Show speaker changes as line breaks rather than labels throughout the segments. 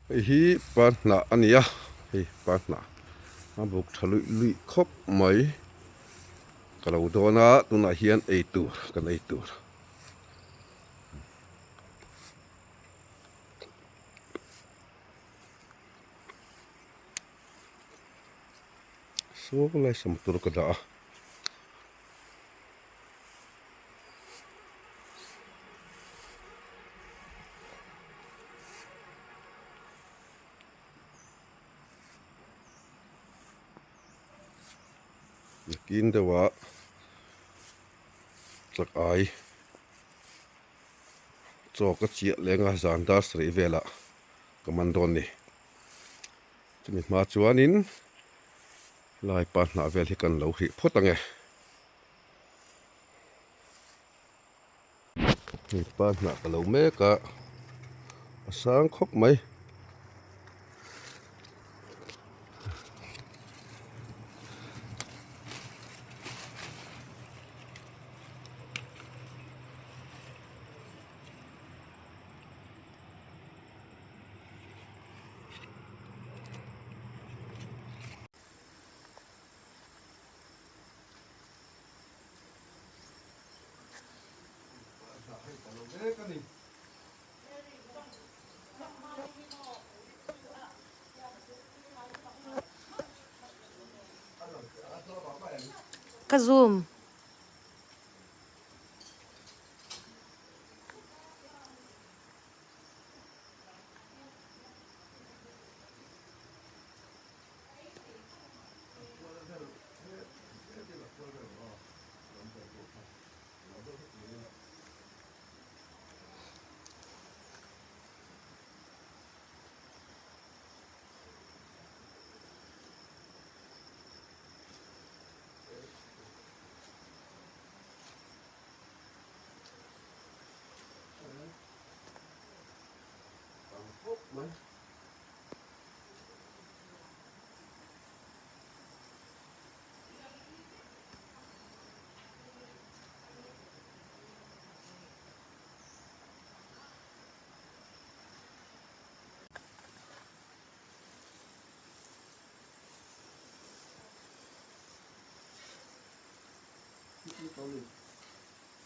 Hei hi panhnah a ni a, hei panhnah a buk tha luih luih khawp mai ka lo dawn a tunah hian ei tur kan ei tur. Saw lai sam tur ka dah a. Nakin deuhah chak ai chaw ka chiah leng a zan dar sarih velah ka man dawn ni. Chumi hma chuanin lai pa hnah vel hi kan lo hrih phawt ang e. Hei pa hnah ka lo mek a, a sang khawp mai.
Ka zoom.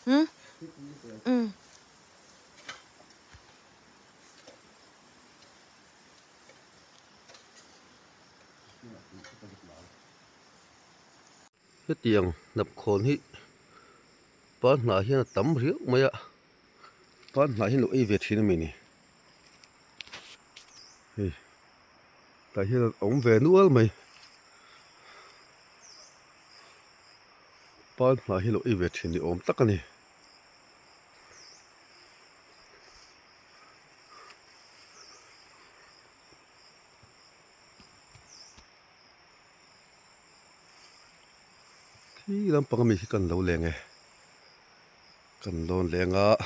Hmm? Mm.
Hetiang hnapkhawn hi pan hnah hian a tam riau mai a, pan hnah hian lo ei ve thin a mi ni? Hei tah hian a awm ve nual mai, pan hnah hi lo ei ve thin ni awm tak a ni. Khi lampang ami khi kan lo leng e, kan lawn leng a,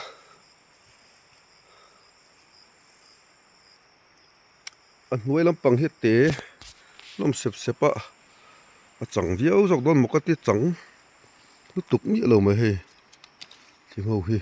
a hnuai lampang hi te hlawm sep sep a, a chang viau zawk dawn maw ka ti chang lutuk miah lo mai hei thing ho hi.